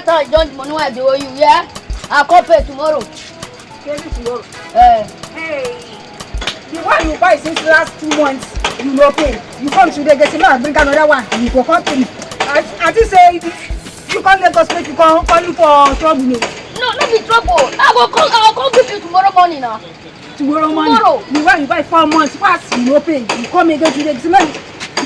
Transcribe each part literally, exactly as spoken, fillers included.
So I don't money wey I dey owe you, yeah? I come pay tomorrow. Pay me tomorrow. Eh. Hey, the one you buy since last two months, you no pay. You come today, get him out, bring another one. You go come pay me. I, I think say you come Lagos, make you come, come look for trouble, me. No, no be trouble. I go come, I go come give you tomorrow morning now. Tomorrow morning. Tomorrow. The one you buy four months, pass, you no pay. You come again today, this man,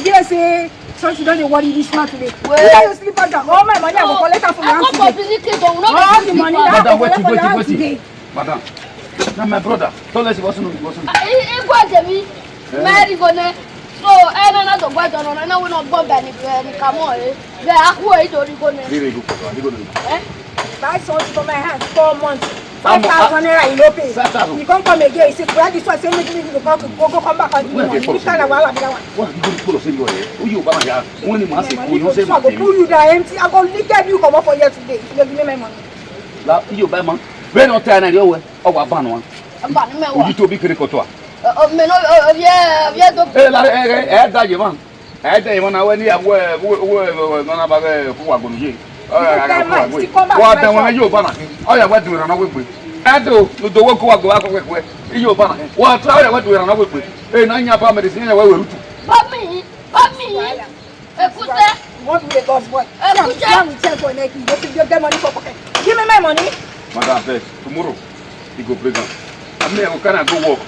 you hear say, so she don dey worry this man today. Wait. Where you sleep under? All my money, I go collect am for your hand today. I come for visit you, but we no get sleep. All the money that I go collect for your hand today. Madam, na my brother. Don't let you, what's wrong, what's wrong? Eh, eh, go and tell me. Eh? Marry go ne. So, eh, no, no, don't go down, no, no, we no go back, ni, eh, ni come on, eh. They are who are you, don't go ne. Here you go, here you go. Eh? Buy something for my hand, four months. Five thousand naira, you no pay. Five thousand. You come, come again, you say, "Where this one?" Say, "Make me go, go, go, come back and give me money." This kind of wahala be that one. What you go to say you are here? Who you buy here? When the man say, "Go, you say, I go pull you down empty. I go lick you, come up for here today. If you don't give me my money." La, you buy man. When not time, you will. Ọ wa ban wa. Ban me wa. Oyi to bi kere kọtua. Ọ, ọ, me no, ọ, ọ, ye, ọ, ye do. Eh, la, eh, eh, eh, da ye man. Eh, da ye man na we ni ya we, we, we, we, no na ba we ku wa gbonu ye. Ọ ya, ya, ya, ku wa gbe. Wa da wọn yo ba na. Ọ ya wa du ra na we gbe. Eh, do, do, do we ku wa gbe, wa ku we gbe. Iyo ba na. Wa tra ya wa du ra na we gbe. Eh, na nya ba medicine ya we we rutu. Ba mi, ba mi. Ekute. You want to be a boss boy? Ekute. Sit down with your boy, like, you go to get money for pocket. Give me my money. Madam, abeg, tomorrow, you go bring am. I mean, I go carry am go work.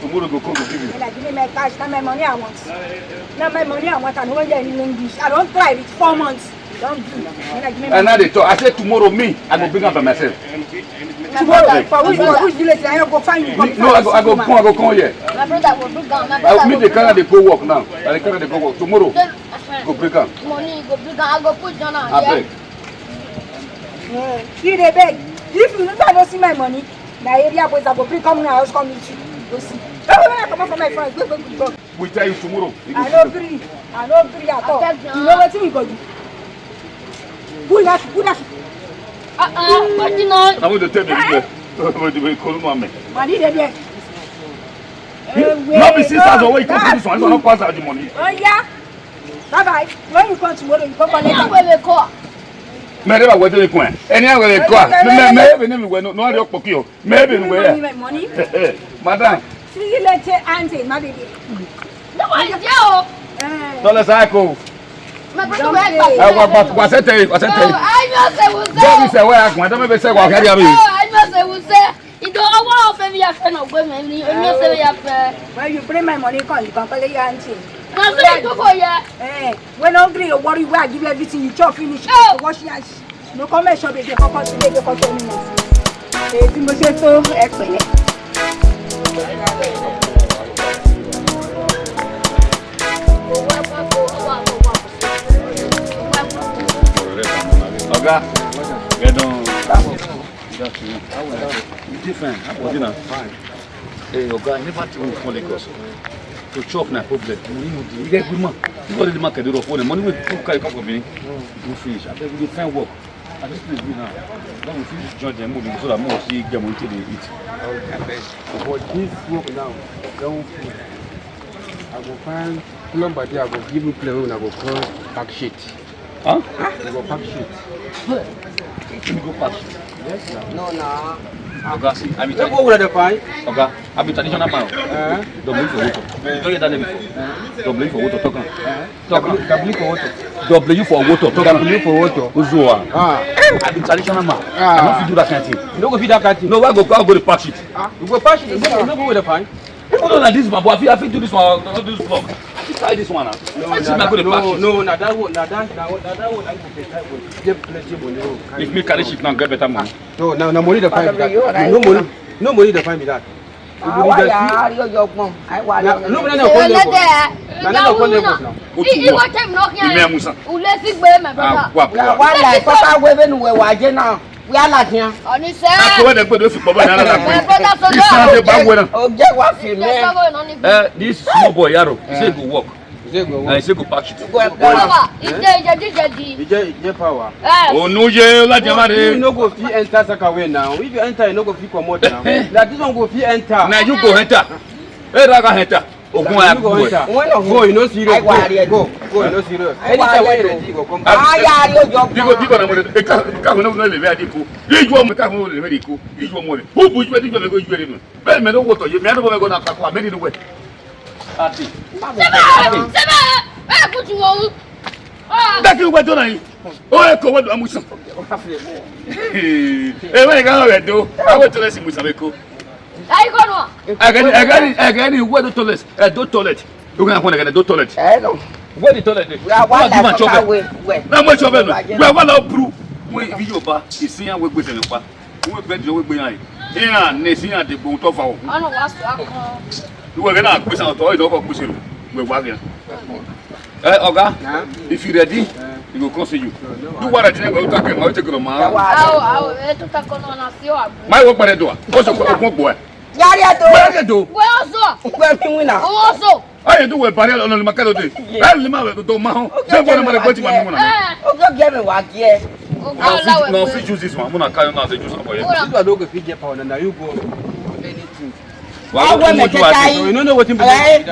Tomorrow, go come, go give you. When I give me my cash, na my money I want. Na my money I want. I no want any English. I don try with four months. You don do. When I give me my money. And now they talk. I say tomorrow, me, I go bring am by myself. Tomorrow, for which, for which village I go find you? No, I go, I go come, I go come here. My brother go bring am. My brother go bring am. Me dey carry dey go work now. I dey carry dey go work. Tomorrow, go bring am. Money go bring am. I go put down am. Abeg. Eh, you dey beg. If you never no see my money, na area boys I go bring come una house come meet you. Go see. Don't worry, come out for my front. Go, go, go, go. We tell you tomorrow. I no gree. I no gree at all. You know wetin we go do? Pull that, pull that. Uh-uh, what you know? I want to tell you. What do we call mama? Money dey there. No be six thousand wey you come put this one, this one no pass out the money. Oh yeah. Bye bye. When you come tomorrow, you come collect am. Where we call? Me dey ba we dey call. Any where we call. Me, me, me, me, we no, no dey pokio. Maybe we. Money, my money. Madam. See you later, auntie, my baby. No, I dey o. Eh. No, let's go. My brother, where is. Eh, wa, wa, wa se te, wa se te. Oh, I know say we say. Don't be say where I want. Don't be say wa carry me. Oh, I know say we say. Ido, I want baby, I feel no good, man. You know say we have. When you bring my money, come, you can call your auntie. No, say you go for here. Eh, when hungry, you worry, where I give you everything, you chop finish. Oh. Wash your hands. No comment shop dey kọ́kọ́ sí dey kọ́kọ́ ní mọ̀. Èyí tí mo ṣe tó ẹ pẹ̀lẹ́. Oga, get down. Good afternoon. You dey fine? How are you? Fine. Hey, Oga, I never think we come Lagos. To chop na problem. Money no dey. You get good man. You go to the market, dey rough. Money wey you carry come for me, you finish. Abeg, we dey find work. At this place we now, then we fit join them more so that more see get money to dey eat. Okay, abeg. But this work now, don full. I go find plumber there, I go give him place wey una go come pack shit. Huh? You go pack shit. You go pack shit. Yes, sir. No, na. Oga, see, I be. Hey, what would I find? Oga, I be traditional man. Uh-huh. W for water. You don't hear that name before? Uh-huh. W for water. Talk am. Uh-huh. Talk am. W, W for water. W for water. Talk am. W for water. Uzuwa. Ah. I be traditional man. Ah. I no fit do that kind of thing. You no go fit that kind of thing. No, why go, why go dey pack shit? Ah, you go pack shit. You no go, you no go with the fine. Even though na this man, but I fit, I fit do this one, I fit do this work. I fit carry this one now. No, I see na my good that, no, pack shit. No, na that one, na that, na, na that one, I go pay that one. Get plenty money, oh, carry. If me carry shit now, get better money. No, na, na money dey find me that. No money, no money dey find me that. Ah, why you are your young mom? I want. No, no, no, no, no, no, no, no, no. What you want? Ime musa. Ule si gbe, my brother. Ah, wa, wa. Wa, wa, like, papa, we been we wa je now. We are like here. Oni se. That's why they put those people na na. My brother, so. This one dey back when. Oh, get what you mean? Eh, this small boy, Yaro, he say go work. He say go work. Eh, he say go pack shit. Go, go. Power. Ije, ije, ije, ije. Ije, ije power. Yes. Oh, no, ye, la jama de. You no go fit enter Sakawe now. If you enter, you no go fit comot now. Na this one go fit enter. Na you go enter. Hey, Raga, enter. Ogun ya go. Go, you no see road. Go, go. Go, no serious. Anytime wey you ready, you go come back. Ah, yeah, you jump. Digo, digo na mo le. E ka, e ka mo no le ve adiko. Iju ọmọ, e ka mo le ve adiko. Iju ọmọ le. Who bu iju, iju ọmọ, iju ọmọ. Bẹ́ẹ̀ mẹ no wo tọ ye, mẹ no wo mẹ go na kpakpa, mẹ ni no wẹ. Ati. Sẹbẹ, sẹbẹ, ẹ kutu wo. Daki wẹ do na yi. O e ko wẹ do amusan. E wẹ ga wẹ do. A wẹ toilet musan be ko. Ai ko no. Ẹgẹ ni, ẹgẹ ni, ẹgẹ ni wẹ do toilet. Ẹ do toilet. U gha khuẹn ẹgẹ ni do toilet. Ẹ no. Wẹ di toilet. Wẹ wa la kọta wẹ, wẹ. Na mo chọ bẹ no. Wẹ wa la opuru. Wẹ vi yo ba. Isi ya wẹ gbese pa. Uwegbe di uwegbe iran. Iran ne esi iran degbe otọ va o. Ọnọ wa sua kọn. Uwegbe na gbesa otọ, idọkọ gbese ro. Uwegbe wa ghian. Eh, Oga, if you ready, you go come see you. Do what I tell you, take it on my. Ao, ao, e to ta kọn na si o agbo. Ma wo kpẹrẹ do a. Ko so ko gbọ ẹ. Yari ẹ do. Where you do? Where also? Where mi win na? Also. Aye du wẹ bari ọnọ ni ma kẹrẹ ode. Ẹ lima wẹ do ma họn. Bẹ bọ na ma rẹ gbẹti ma mi mu na. Oge oge mi wa giẹ. Na fit, na fit use this one. Muna carry na dey use am for here. This one no go fit get power na, na you go anything. Wa go do what you want. You no know wetin be Lagos.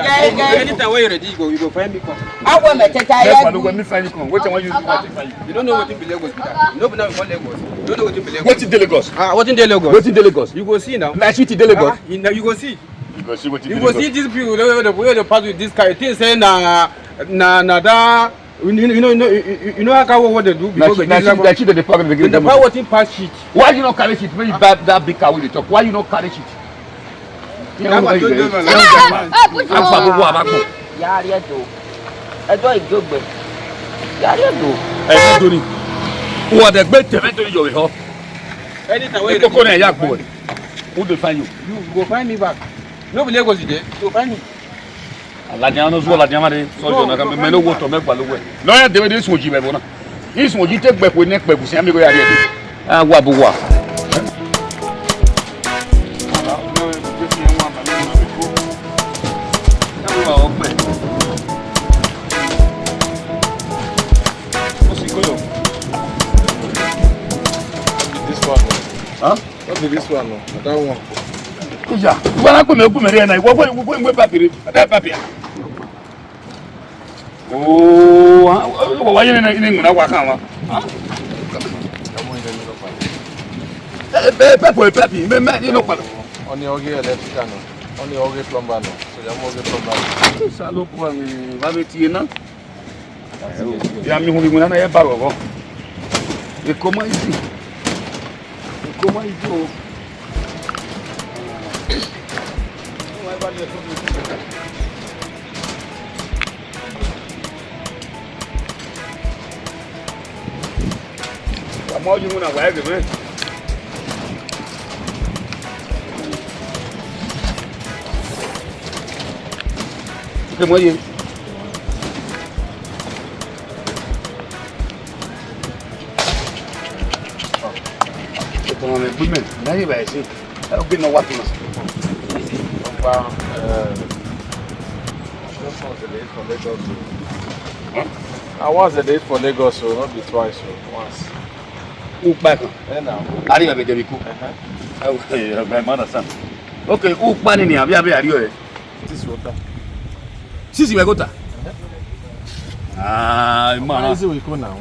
Anytime wey you ready, you go, you go find me come. Awo me teta ye. Never look when me find you come. Wetin I wan use to find you? You no know wetin be Lagos be that. No be now we call Lagos. You no know wetin be Lagos. Wetin dey Lagos? Ah, wetin dey Lagos? Wetin dey Lagos? You go see now. Na shit dey Lagos. Ah, you know, you go see. You go see wetin You dey go Lagos. See these people wey dey, wey dey pass with this car. You think say na, na, na that, you know, you know, you know, you know how car work, what they do before they give you. Na shit, na shit dem dey pack, dem dey give you. Dem dey pack wetin pass shit. Why you no carry shit? When you buy that big car wey dey talk, why you no carry shit? That one wey you dey. Hey, hey, hey, put your Agba gbogbo abagbo. Yari ẹ do. Ẹ do igbogbe. Yari ẹ do. Ẹ do ni. Wọ́n dẹ̀ gbé tẹ̀mẹ́tò yọ̀ wẹ̀ họ. Anytime wey you Ekoko na ya gbo. Who dey find you? You go find me back. No be Lagos you dey. You go find me. Aladian no zuwa aladian mare. So you na ka me no wo to me gba lo we. Lawyer dey wey dey sun oji me bona. He sun oji te gbe ko ne gbe ko se mi go ya re. Ah, wa bu wa. This one. Huh? What be this one? No? That one. Kuja. Wala kume kume re na. Wo wo wo wo papi re. Ada papi. Oh, wa ye ne ne nguna wa kan wa. Eh, pe pe pe pe me me ni no pa. Oni oge electrician no. Oni oge plumber no. So ya mo oge plumber. Sa lo ko mi va be tie na. Ya mi hu bi nguna na ye ba gogo. E ko ma isi. E ko ma isi o. Vamos, yo una hueá que me. Que muy bien. Como me fui, me, nadie va a decir. Ẹ, oge nọ wa tuma. Ọkpa, eh, those ones dey for Lagos o. Huh? Na once dem dey for Lagos o, no be twice o, once. Ukpa kan. Eh, na. Ari ba be de bi ku. Uh-huh. Eh, okay, eh, my mother son. Okay, ukpa ni ni abi abi ari o e. This water. Sisi we go ta. Ah, man. Easy we go now.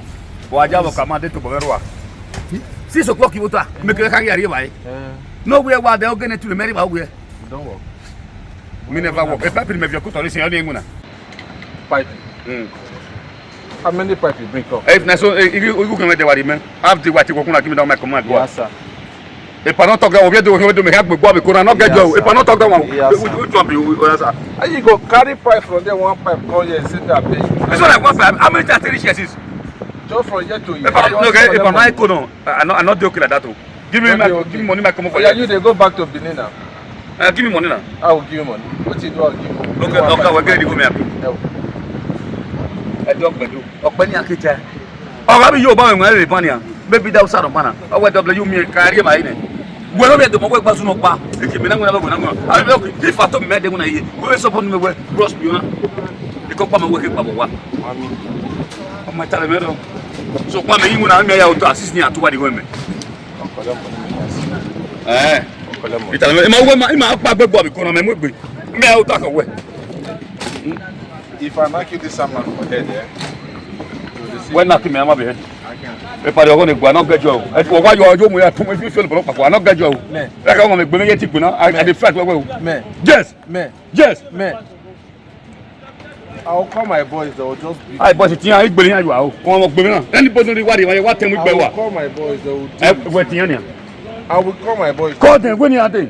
Wa ja bo ka ma de to bo rua. Six o'clock you water. Make ka ya ri ba e. Eh. No we wa de ogene tu le meri ba we. Don't work. Me never work. E papi me vio ku to ri sin oni nguna. Pipe. Hmm. How many pipe you bring come? If na so, eh, you, you can make the worry, man. Have the what you go kuna give me down my command. Yes, sir. If I don't talk that, we do, we do me have gbogbo abi kona no get you. If I don't talk that one, yes, we, we, we drop you, we, we answer. And you go carry pipe from there, one pipe come here, say that pay. It's not like one pipe. How many times three years is? Just from here to here. If I don't, okay, if I don't, I could no. I, I not, I not dey okay like that too. Give me my, give me money, my come for you. Yeah, you dey go back to Benin now. Uh, give me money now. I will give you money. What you do, I'll give you. Okay, okay, we get it, go me happy. Ẹ dọgbe do. Ọpẹ ni akita. Ọgha bi yo ba wọn re bania. Baby da usa do bana. Ọwẹ W mi ka ri ma ine. Wẹ no be do mo wẹ gbasu no pa. Eke mi na wẹ na wẹ na wẹ. A be okay. If I told me de wona ye. Wẹ so pon me wẹ. Bros bi na. Iko pa me wẹ ke pa bo wa. Mami. Ọmọ ta le me do. So pa me yin wona me ya o to assist ni atuwa di go me. Eh. Ita me ma wẹ ma, ma pa gbegbo abi kona me mu egbe. Me ya o ta ko wẹ. If I knock you this hammer for head, eh? Wẹ na ki mẹ ama vbe head. I can. Epare ọghọ ne gua nọ gẹjọ o. Ẹ tu ọwa yọ ọjọ mu ya tun ifi ifi olubọlọ kpakpa nọ gẹjọ o. Mẹ. Ẹ ka wọn mẹ gbẹmẹ ye ti gbẹna. I, I dey fight well well o. Mẹ. Yes. Mẹ. Yes. Mẹ. I will call my boys, they will just beat. Ai boys tiyan igbele yan yua o. Wọn mọ gbẹmẹ na. Anybody no dey worry, wọn wa tẹ mu I igbe will wa. Call my boys, they will do Ẹ it. Wẹ tiyan ni. I will call my boys. Call them when you are there.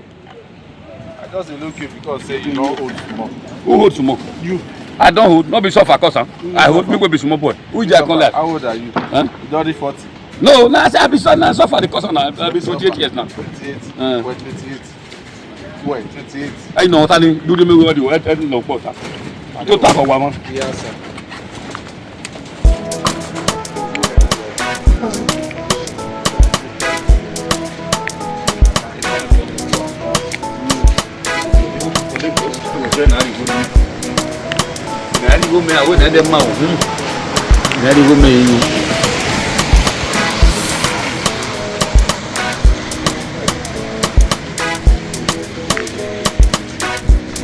I just dey look you because say you don old small. Who old small? You. I don old, no be suffer cause am. I old, me wey be small boy. Who you come like? How old are you? Huh? You don reach forty. No, na say I be so, na suffer dey cause am na. I be twenty-eight years now. Twenty-eight. Uh. Well, twenty-eight. Well, twenty-eight. Ẹ nọ ta ni dúró mi wọ́ọ̀dì wọ́ọ̀dì ẹ nọ pọ̀ ta. Tó ta kọ̀ wá mọ́. Yes, sir.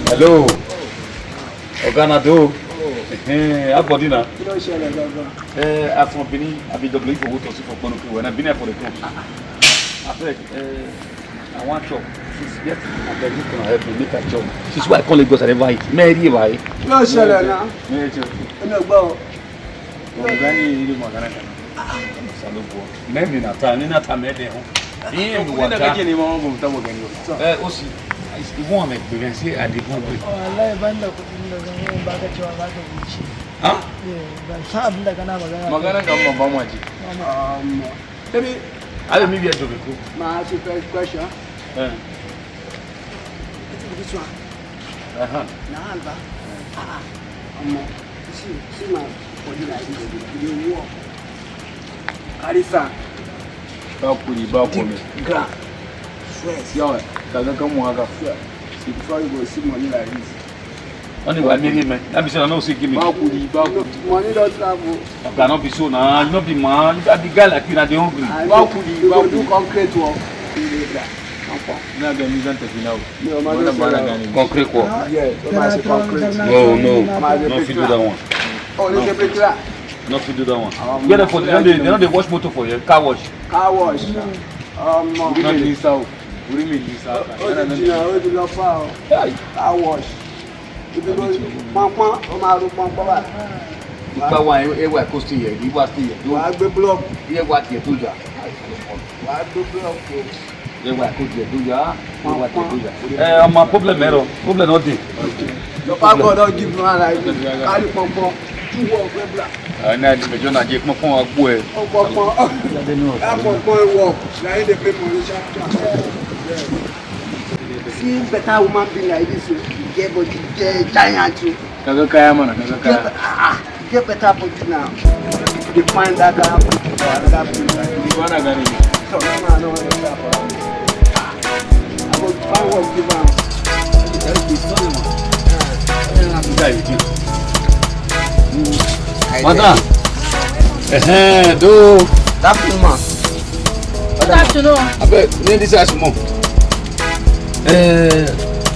Hello. Oga na do. Ẹhẹn, how body na? Kí ló ń ṣẹlẹ̀ gangan? Eh, I'm from Benin. I be W for Wotosi for Kponoke. When I been here for the club. Abeg, eh, I wan chop. Since yesterday, I beg you to help me make I chop. Since why I come Lagos, I never eat. Mary, why? Kí ló ń ṣẹlẹ̀ náà? Mary, chop. Èmi ò gbọ́ o. Ọ̀gá ni ilé mọ̀ gánà gánà. Salobo. Mẹ́rin na ta, ní na ta mẹ́rin hàn. Bí ẹ̀ ń wà ká. Kí ni mo mọ̀ bọ̀ tọ́wọ́ gani o? Ẹ, ó sì, ìwọ̀n àmì experience, àdìgún pé. Wallahi, ban da kuɗi, da zan yi in baka cewa za ka wuce. Ha? Eh, ban san abin da kana magana. Magana kan babban waje. Um, maybe. Ale mi bi ẹjọ mi ko. Ma ask you first question. Eh. Wetin be this one? Uh-huh. Na hand ba. Ah, ah. Omo, you see, see my body like this, e dey work. Carry sand. Ba kudi, ba kome. Dig ground. First. Yo, kaga kan mu haka. Yeah. See, before you go see money like this. Only one million, man. That be say I no see give me. Ba kudi, ba kudi. Money don travel. Oga, no be so na. You no be man. You be guy like you, na dey hungry. Ba kudi, ba kudi. You go do concrete work. Na ga ni zan tafi nawo. No, ma no say that. Concrete wall. Yeah, ma say concrete. No, no. Ma say no fit do that one. Oh, they say bricklayer. No fit do that one. Um, where they for? They no dey, they no dey wash motor for here. Car wash. Car wash. Um, no dey sell. What do you mean, dey sell? Oh, the original, oh, the local. Hey. Car wash. Ibi ló pọnpọn, ó máa ru pọnpọn báyìí. Ipa wa, ẹ wà kó sí yẹ, ìwà sí yẹ. Wàá gbé búlọ̀kù. Ẹ wà tiẹ̀ tó yà. Wàá gbé búlọ̀kù. Ẹ wà kó tiẹ̀ tó yà. Ẹ wà tiẹ̀ tó yà. Ẹ, ọmọ, problem ẹ rọ, problem náà dé. Your pastor don give you one like this. Carry pọnpọn, two work, regular. Ẹ náà di mẹjọ náà jẹ pọnpọn wa gbó ẹ. Pọnpọn, that pọnpọn work, na him dey pay money sharp sharp. See better woman being like this, oh. You get body, you get giant, oh. Kaga kaya mana, kaga kaya. Get, ah, ah, you get better body now. You dey find that kind of body for another place like this. You wanna get it? So, no, no, no, no, no, no. Ah, I go find work give am. Madam. Eh, do. That woman. Good afternoon. Abeg, name this house more. Eh,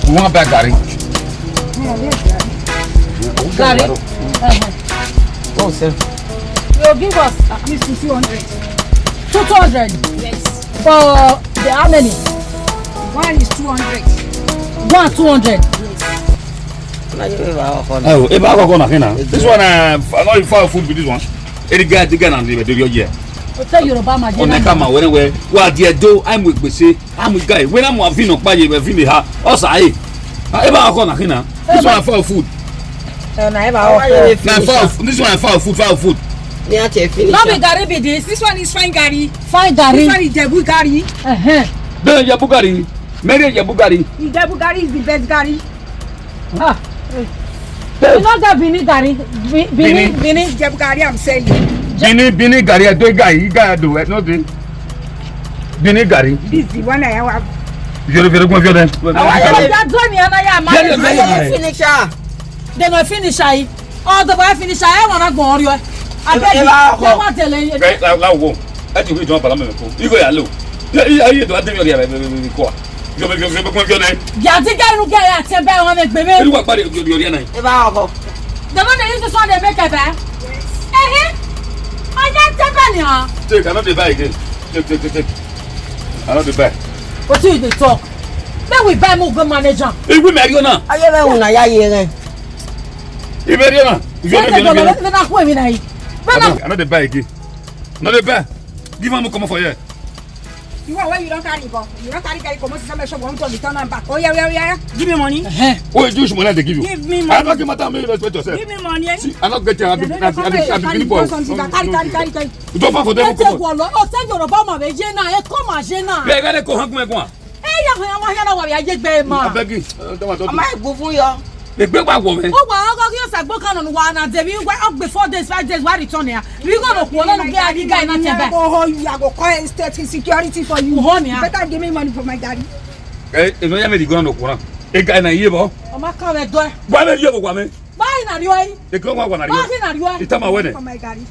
we wan buy garri. Garri? Uh-huh. Oh, sir. You give us at least two hundred. Two hundred? Yes. For the how many? One is two hundred. One two hundred? Yes. Oh, eba kọkọ na kina. This one, uh, I know you found food with this one. Eri guy, the guy na the the year. O tell Yoruba ma je. Ona kama were we. Wa die do, I'm with gbese. I'm with guy. When I'm a vino pa ye, vino ha. Osa eh. Ah, eba kọkọ na kina. This one found food. Eh, na eba o. Na found, this one found food, found food. Ni a te finish. No be garri be this. This one is fine garri. Fine garri. This one is Ijebu garri. Uh-huh. Then Ijebu garri. Mary Ijebu garri. Ijebu garri is the best garri. Ah. You no get Benin garri. Be-, Benin, Benin. Benin. Ijebu garri, I'm saying. Benin, Benin garri, I do garri, you guys do it, no dey. Benin garri. This is the one I have. Very, very good, very good. Àwọn yẹn lọ já dúró ní ọ̀nà yà máa ń finish, ah. They no finish, ah. All the boy finish, ah. Ẹ wọ́n náà gbọ́n ọ̀rọ̀ ẹ. Abeg, ẹ wá tẹ̀lé yẹn. Ẹ wá wò. Ẹ ti wí ìjọba bàlámẹ̀ kó. Igo yà lò. Ẹ yẹ tó a dé mi ọ̀rẹ́ rẹ̀ kọ́ a. Yọ bẹ yọ bẹ kọ́ yọ nẹ. Yàtí kẹnu kẹrẹ àti ẹbẹ wọn lè gbé mi. Olúwa pàdé yọ yọ yọ náà. Ẹ bá ọkọ. The one they use this one they make ebe. Ehe. I can't take any, huh? Take, I no dey buy again. Take, take, take, take. I no dey buy. Wetin you dey talk? Make we buy, make we go manage am. Iwe mi ariọ na. Aye, me una ya ye ren. Iwe ariọ na. Iwe ariọ na. Wetin na ku emi na yi? I no, I no dey buy again. No dey buy. Give am, comot for here. The one wey you don carry go, you don carry, carry comot inside my shop, want to return am back. Oh, yeah, yeah, yeah, yeah. Give me money. Uh-huh. Oh, you use money, they give you. Give me money. I don't give matter, make you respect yourself. Give me money. See, I not get you. I be, I be, I be, I be Carry, carry, carry, carry. You don't fall for them. Ẹ tẹ wọ lọ, ọ tẹ Yoruba ma be ye na, ẹ kọ ma ye na. Yeah, you gotta go hang me, go on. Ẹ ya hàn àwọn yàrá wa, ya ye gbe ma. I beg you. Uh, don't, don't. Ọmọ ẹ̀gbọ́n fún yọ. Egbe wa wọ mẹ. Ó wà ọgọ kí ó sàgbó kan nù wà náà, tẹ̀mí wá, ó gbé four days, five days, wá return ya. Bí kò lọ kú, Ọlọ́run gbé adi guy náà tẹ̀ bẹ́ẹ̀. I go hold you, I go call state security for you. Who hold me, ah? You better give me money for my garri. Eh, if you hear me, the ground okura. E guy na ye bo. Ọmọ kan wẹ dọ. Wa me ye bo wa me. Báyìí nà rí ọ yìí. E kan wa wa na ri. Báyìí nà rí ọ. Ita ma wẹ nẹ. For my garri.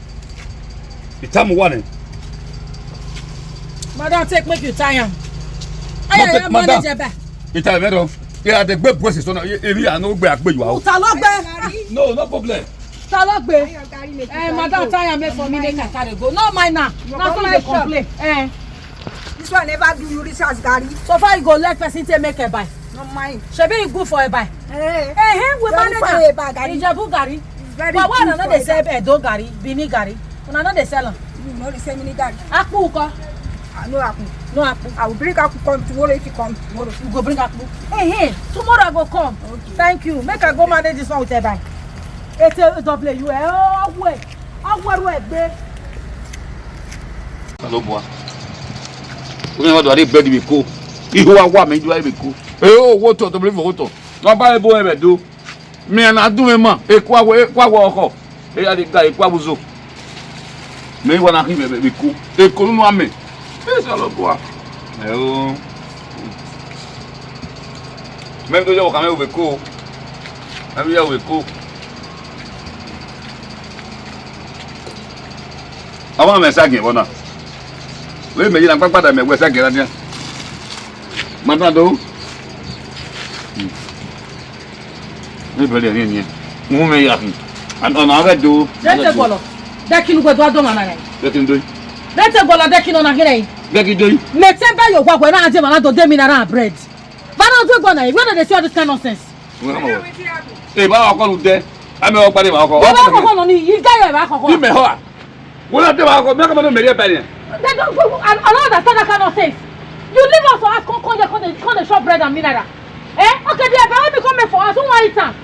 Ita mu wa nẹ. Madam, take, make you tie am. Aye, madam. Manage ebe. Ita ebe do. Yeah, the great voices, so now, if you are no gbe agbe you are. Ta ló gbé? No, no problem. Ta ló gbé? Eh, madam, tie am for me, make I carry go. No mind now. Now so dey complain. Eh. This one never do you this as garri. So far you go let person take make ebe. No mind. Shebi e good for ebe. Eh. Eh, eh, we manage am. Ebe garri. Ijebu garri. It's very good for ebe. But why una no dey sell Edo garri, Benin garri? Una no dey sell am. You no dey sell mini garri. Akpu ko? Ah, no akpu. No akpu. I will bring akpu come tomorrow if you come tomorrow. You go bring akpu. Eh, eh, tomorrow I go come. Okay. Thank you. Make I go manage this one with ebe. Ete W, eh, oh, wait. Awa ru ẹgbẹ. Osanobua. Uwẹ wa do a rre bread vbe eko. Iho wa wa mẹ, ijo a rre vbe eko. E o, wo otọ, tobọ vbe otọ. Wa ba ebo ẹmwẹ do. Mẹ na dun mwẹ ma, eku awa, eku awa ọkhọ. E ya de ga eku awa uzo. Mẹ wa na khin vbe, vbe eko. Eko nunu amẹ. Osanobua. Ẹ o. Mẹ do yọ ọkhan mwẹ vbe eko. Mẹ do yọ vbe eko. Avbe mẹ sa giẹn vbọ na. Vbe mẹ ye na gbagba da mẹ wẹ sa giẹn na dian. Ma dan do. Vbe bẹlẹ ẹre niẹn. Uhunmwu mwẹ ya khin. Ọna ghẹ do. Dẹte guọlọ. Dẹkinu gbe do adọ mwa na. Dẹkinu do. Dẹte guọlọ, dẹkinu ọna ghi rẹn. Dẹkinu do. Mẹ te ba ye owa wẹ na dẹ emwa na do de mi na ra bread. Vbe a na do egbe ọna, where they dey see all this kind nonsense? Ẹ ba ọkọ lu dẹ. Ame ọkpa de ba ọkọ. Wẹ ba ọkọ nọ ni, you guy ba ọkọ. Di mẹ họa. Wẹ na de ba ọkọ, mẹ ka ma no mẹ rẹ ba ni. They don't, I, I don't understand that kind of things. You leave us for us, come, come here, come dey, come dey chop bread and mineral. Eh? Okay, the ebe wey we come make for us, who wan eat am?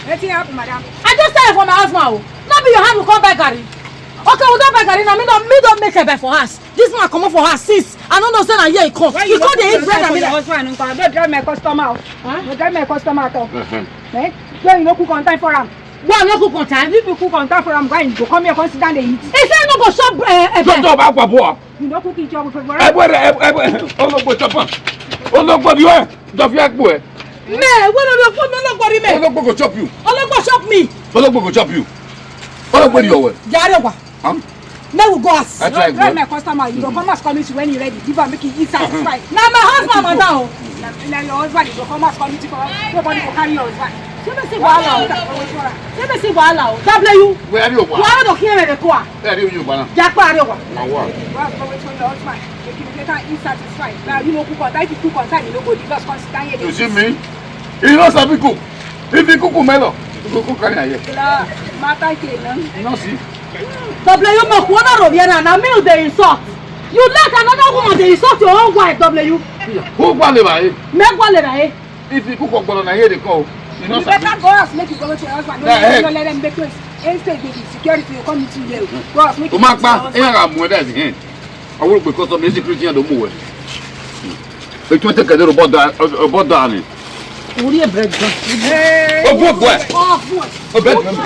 Wetin happen, madam? I just tell you for my husband o. No be your hand we come buy garri. Okay, we don buy garri now, me don, me don make ebe for us. This man comot for house since. I no know say na here he come. He come dey eat bread and mineral. Husband, no drive my customer out. Huh? No drive my customer at all. Uh-huh. Eh? When you no cook on time for am. Why you no cook on time? If you cook on time for am, why you go come here, come sit down dey eat? He say he no go chop, eh, ebe. Chop, chop, akwa boy. You no cook it, chop for bread. Ebe, ebe, ebe, ologbo chop am. Ologbo di we. Don't fear, boy. Me, we no, no, no, no, no, no, no. Ologbo go chop you. Ologbo chop me. Ologbo go chop you. Ologbo di we. Jare wa. Huh? Make we go house. I try. Drive my customer, you go come as coming to when you ready. Give am, make him eat satisfied. Na my husband, madam o. Na, na your husband, you go come as coming to for nobody go carry your husband. Ṣé bẹ́ẹ̀ sì wàhálà o? Ṣé bẹ́ẹ̀ sì wàhálà o? Dábìlẹ̀ yú. Where are you? Wàhálà tó kí ẹ̀rẹ̀ kó a. Where are you, man? Jápa àárẹ̀ wà. Now what? Go as coming to your husband. Make him get am eat satisfied. Now you no cook on time, if you cook on time, you no go leave us come sit down here. You see me? You no sabi cook. If you cook, Melo, you go cook carry am here. La, matter ke na. You no see? W, mo khuo na ro vbiẹ na, na me you dey insult. You let another woman dey insult your own wife, W. Who gua le ba e? Me gua le ba e. If you cook ogbolo na here dey call. You no sabi. You better go house, make you go with your husband. No, yeah, let, hey, no let them make noise. Instead, the security will come meet you here. Go house, make you go with your husband. O ma pa, e ra mu e da zi hen. Awurogbe custom, esi Christian do mu wẹ. Etu ete kẹdẹ robọ da, robọ da ni. Uri e bread gan. Hey, o bu ọgbọ ẹ. Oh, boy. O bread gan.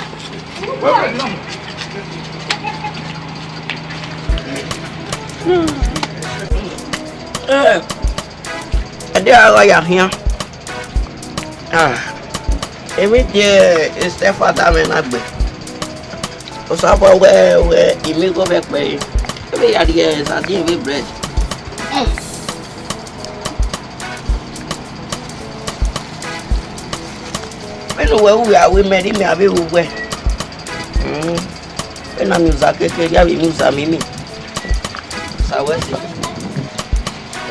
Eh, ẹdẹ a gha ya khian. Ah, emwi die stepfather mwẹ na gbe. Osanobua wẹ, wẹ, I miẹn igho mwẹ kpẹre. Ẹ vbe ya rhie sardine vbe bread. Vbe Eno wẹ ru wẹ a wẹ mẹ, rhie mẹ avbe ru wẹ. Mm. Ena miẹn uza keke, rhie avbe miẹn uza miẹn mẹ. Sa wẹ si.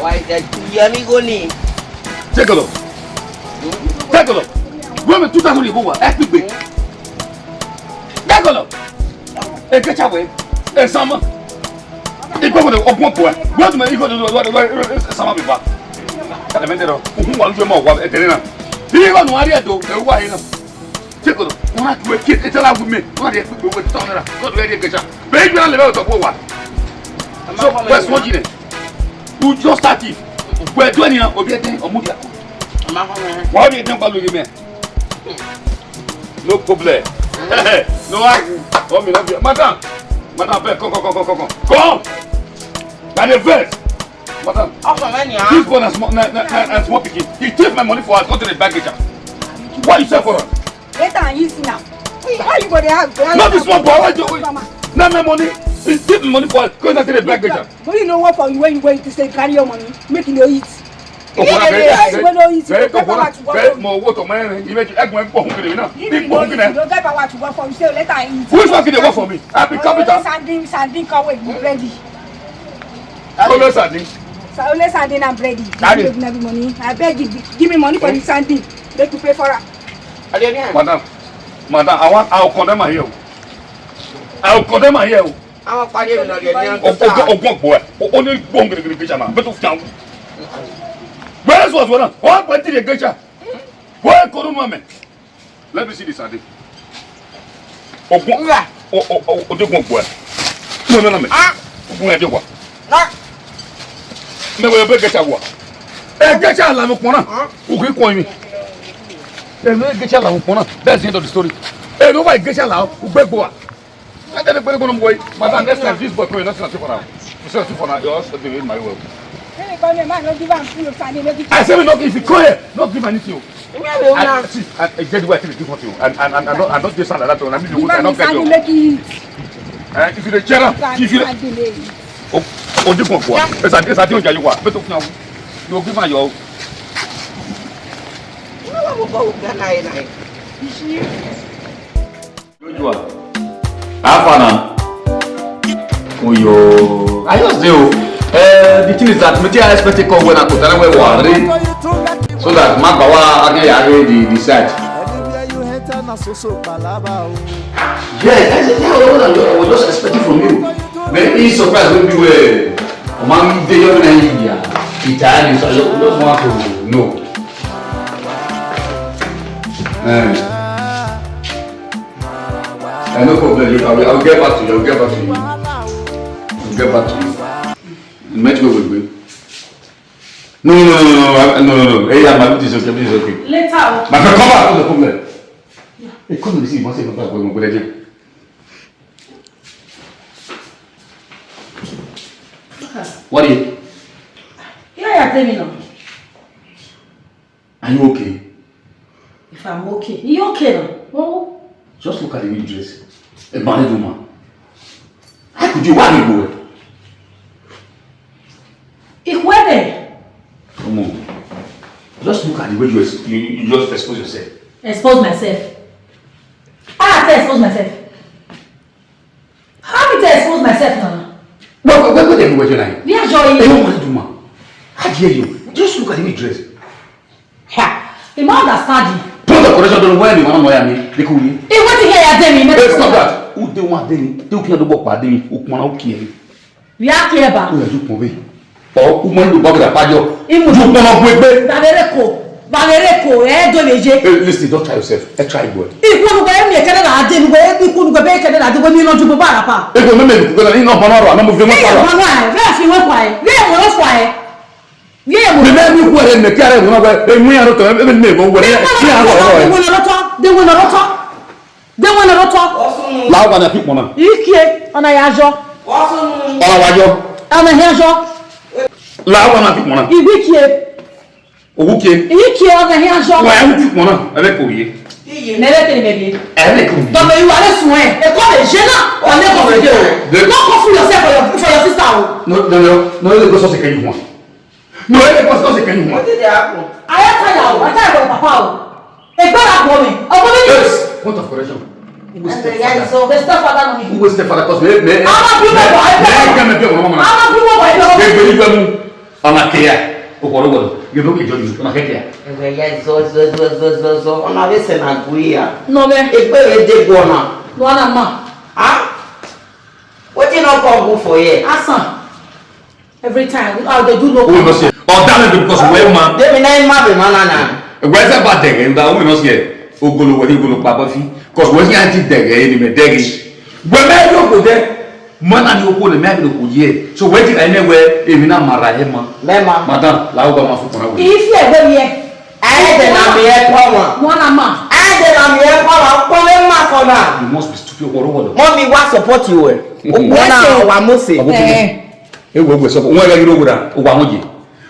Wa ye, ye mi igho ni. Take a look. Take a look. Wẹ mẹ two thousand igho wa, ẹ kpigbe. Take a look. Ekecha wẹ, esama. Igho wẹ ọgbọn bọẹ. Wẹ tu mẹ igho do do do do esama bi ba. Kàdé mẹ dẹrọ. Uhun wa lujọ ma wa ẹdẹrẹ na. Igho nu a rhie do, ẹ wa he na. Take a look. Wọn a tu ẹ kí ẹ tẹ́lá wí mẹ. Wọn a rhie kpigbe wẹ two thousand naira. Kọ́ do ẹ rhie ekecha. Bẹ́ẹ̀ ju ẹ na lè bẹ́ẹ̀ tọ́ bó wa. So, wẹ sọ jì nẹ. You just start it. Wẹ do ẹni na, obi ẹdẹ, ọmọ dia. Wa obi ẹdẹ gba lórí mẹ. No problem. No, I, oh, me love you. Madam, madam, come, come, come, come, come, come. Come. By the verse. Madam, this boy na small, na, na, na, na small pikin. He thief my money for us, go to the bank agent. What you sell for us? Later and easy now. How you go dey ask? No, this small boy, what you, na my money. He thief my money for us, go to the bank agent. But you know what for you when you, when you say carry your money, make you no eat. Okpona bẹẹ, bẹẹ, bẹẹ, okpona bẹẹ, mọ owó tọ mọ ẹrin, ìmẹjì ẹgbọn ẹgbọn ọhún kìnìún náà. If you no eat, you no get power to work for you. Say later and eat. Which one kìnìún work for me? I be carpenter. Sardine, sardine, come with bread. Only sardine. So only sardine and bread. Daddy. You no get money. I beg you, give me money for the sardine. Make you pay for am. Madam, madam, I want, I will condemn her here. I will condemn her here. Àwọn parí èmi náà lè ní ọjọ́ sáà. Ọgbọ́n gbọ́ ẹ̀, ó ní gbọ́n gírígírí gbèsè náà, bẹ́ẹ̀ tó fi àwọn. Where is was one? Wọ́n pẹ̀ tìrì gbèsè. Wọ́n kọ́ ló mọ̀ mẹ́. Let me see this ade. Ọgbọ́n, ó dé gbọ́n gbọ́ ẹ̀. Mo nana mẹ́. Ọgbọ́n ẹ̀ dé wa. Mẹ wẹ bẹ gẹcha wa. Ẹ gẹcha la mo kpọnna. Ugi kọ mi. Ẹ mẹ gẹcha la mo kpọnna. That's the end of the story. Ẹ no wa gẹcha la o, ugbe gbo wa. I tell you, madam, next time this boy come, not for now. Not for now. You also do it my way. I say we not, if you come here, not give anything. I, see, I, I get the way I take this one to you. And, and, and I don't, I don't just sound like that. I mean, you, I don't get you. Eh, if you dey cheer am, if you dey, oh, oh, this one go. It's a, it's a thing you want. But now, you give am your. Joshua, how far now? Oh, yo. I just dey o. Eh, the thing is that me too, I expect a call when I go tell them where we are, so that my power, I can hear the, the site. Everywhere you enter, na so so palava o. Yes, I said, yeah, well, I was just expecting from you. Maybe surprise will be where Omami dey your name here. Italian, so I just, just want to know. Eh. Eh, no problem. You, I will, I will get back to you. I will get back to you. I will get back to you. Met me with me. No, no, no, no, no, no, no, no. Hey, yeah, my, it's okay, it's okay. Later. My friend, come back. No problem. Yeah. Hey, come and see. Must say, no problem. What do you? Yeah, yeah, tell me now. Are you okay? If I'm okay, you okay now? Oh. Just look at the way you dress. A married woman. How could you? Why you go? Ikhwẹdẹ. Come on. Just look at the way you, ex- you, you just expose yourself. Expose myself? How I expose myself? How me to expose myself now? What, what, what, what are you wearing? They are joy. Hey, what do you, man? How dare you? Just look at the way you dress. Ha! You don't understand it. Put the correction down when you want to know me. They cool you. Hey, what you hear, Demi? Hey, stop that. Who they want Demi? They can do work by Demi. Who can, who care? We are clear, ba. Who are you, Kobe? Ọ, u ma lu bọgẹ da pa jọ. Imu. Ju kpọnọ gu egbe. Vavere ko, vavere ko, ẹ do le ye. Hey, listen, don't try yourself. Ẹ try boy. Ikunu gbe mi ekene na de, gbe ikunu gbe be ekene na de, gbe mi no ju gbe bara pa. Ego me me ku gbe na, ino bono ro, na mo fi mo pa. Bono ai, ve fi mo pa ai. Ve mo ro pa ai. Ve mo. Me me mi ku ere me kare mo na we, e mu ya ro to, e me mo we. Ve mo ro to, de mo ro to, de mo ro to. De wẹ ne ọ tọ. La owa na fi kpọnna. Ikie, ọna ya yọ. Ọna wa yọ. Ọna hia yọ. La owa na fi kpọnna. Iwikie. Owukie. Ikie, ọna hia yọ. Wa ya fi kpọnna. Ẹbẹ ko ye. Mẹrẹ kele mẹ ye. Ẹbẹ ko ye. Tọmọ iwa le sun ẹ. Eko le je na. Ọna ko le je o. No, no, no, no, no, go so se kẹyin wọn. No, no, go so se kẹyin wọn. What did happen? I tell you, I tell you, papa o. E Father for me. Ọmọ mi ni. Yes, point of correction. Who is stepfather? The stepfather no ni. Who is stepfather? 'Cause me, me, I'm not doing what I want. Me, me, me, me, me, I'm not doing what I want. Hey, believe me. Ọna ke ya, okhuo ọre wẹ, you know me, John, ọna ke ya. Ẹwẹ ya zọ, zọ, zọ, zọ, zọ, zọ, ọna vbe sẹ na gu ya. No, man. Egbe vbe de gu ọna. No, ọna ma. Ah? Wetin no come good for here? Asan. Every time, I dey do no. Who no see? Or that may be because we ma. Dem na ma be ma na na. Wẹ zẹ ba dẹghẹ, that we no see. Ogolo wẹ ni ogolo pa bọ fi. 'Cause we see anti dẹghẹ, ni me dẹghẹ. Wẹ me yo go there. Mana ni okhuo ne mẹ a gele okhuo ye. So wẹ ti ra nẹ wẹ emwi na ma ra hẹ ma. Mẹ ma. Madam, la owa ma fu kọna wẹ. If you ever here. Ẹ dẹ na mi ẹ kọ wọn. Wọn na ma. Ẹ dẹ na mi ẹ kọ wọn, kọ vbe ma kọ na. You must be stupid, wọrọ wọrọ. Mọ mi wa support you ẹ. Wọn na wa mo se. Eh. E wo gbe sọ, wọn gha ghi ro wura, owa wọn ye.